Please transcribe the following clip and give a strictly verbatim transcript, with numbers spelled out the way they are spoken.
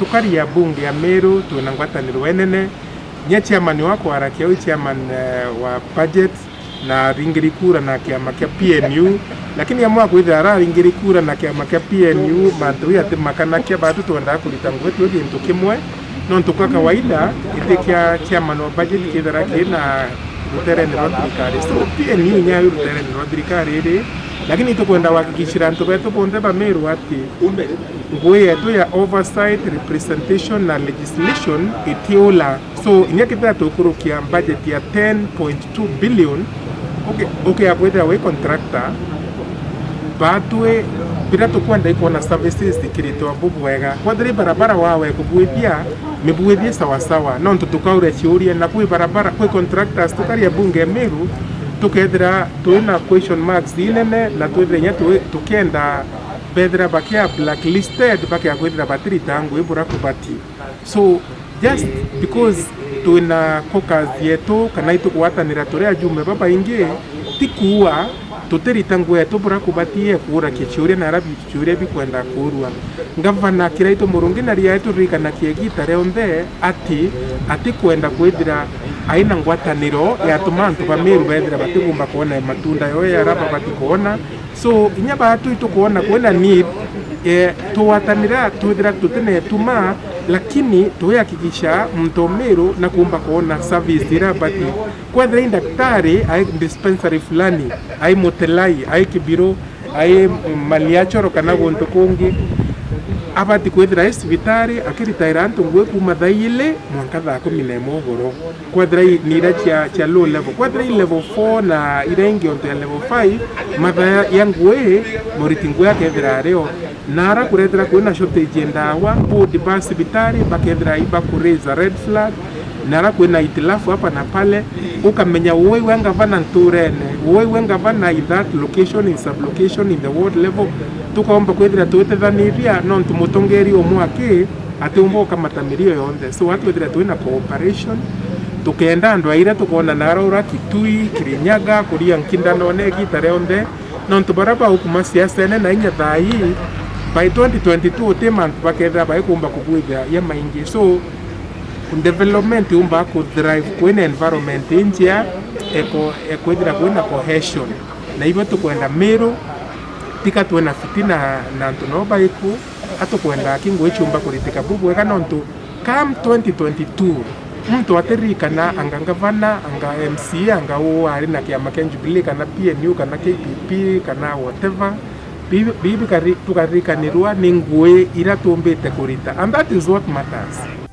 Tukari ya bunge ya Meru twina ngwataniro enene. Nya chairman wa kwarakia, uu chairman, eh, wa budget, na aringiri kura na kiama kia P N U, lakini amwe akwithira araringiri kura na kiama kia P N U, mantu ii atimakanakia, batu twendaa kurita ngugi twi gintu kimwe, nontu kwa kawaida giti kia chairman wa budget kithira kina ruterene rwa thirikari. So, P N U inya yu ruterene rwa thirikari iri, lakini tukwenda gwakikishira antu betu bonthe ba Meru ati ngugi yetu ya oversight, representation na legislation itiula. So, inya kethira tukurukia budget ya ten point two billion, uke-, ukea kwithira wi contractor, batwi biria tukwenda ikwona services ikiritwe bubwega. Kwethira i barabara wawe kubuithia, mibuithie sawasawa, nontu tukauria ciuria, na kwi barabara, kwi contractors tukaria bunge Meru, tukethira twina question marks inene, na twithire inya twi-, tukienda bethira bakia blacklisted, bakia kwithira batirita ngugi bura kubati. So, just because twina caucus yetu, kana itukugwatanira turi ajumbe babaingi, ti kuua tutirita ngugi yetu bura kubati ya kuurakia ciuria na ara bi-, ciuria bikwenda kuurua. Ngavana Kiraitu Murungi na riae turirikanakia igita rionthe ati atikwenda kwithira aina ngwataniro yatuma antu ba Meru bethira batigumba kwona matunda yo ya ara babati kwona. So, inya baatu itukwona kwina need, eh, tugwatanira twithira tutina ituma, lakini twihakikisha muntu o Meru na kumba kwona service iria abati. Kwethira i ndaktari, ai dispensary fulani, ai Mutelai, ai Kibiru, ai Maliachoro kana guntu kungi, abati kwithira ai cibitari akiritaira antu ngugi kuuma thaa ili mwanka thaa kumi na imwe ugoro. Kwethira i-, ni iria cia, cia low level. Kwethira i level four na iria ingi onto ya level five, mathaa ya, ya ngugi, muriti ngugi akethira ari o. Na ara kurethira kwina shortage ya ndawa, board ba cibitari bakethira iba ku raise a red flag, na ara kwina itilafu hapa na pale, ukamenya uwe iwe ngavana nturene, uwe iwe ngavana in that location, in sub-location, in the ward level, tukaumba kwithira twitethaniria, nontu mutongeri umwe aki atiumba ukamata mirio yonthe. So, atwithira twina cooperation, tukenda andu aira tukoona na ara ura Kitui, Kirinyaga, kuria nkindanone igita rionthe, nontu bara baukuma siasene na inya thaa ii, by twenty twenty-two uti mantu bakethira baikumba kubwithia ya maingi. So, development yumba ku thrive kwina environment injia, eko-, ekwithira kwina cohesion. Na ibo tukwenda Meru, tika twina fitina na antu no baiku, atukwenda ki ngugi ciumba kuritika bubwega, nontu come twenty twenty-two, muntu atiririkana anga ngavana, anga M C A, anga uu ari na kiama kia Jubilee, kana P N U, kana K P P, kana whatever. Bi-, bi-, bikari-, tukaririkanirwa ni ngugi iria tuumbite kurita. And that is what matters.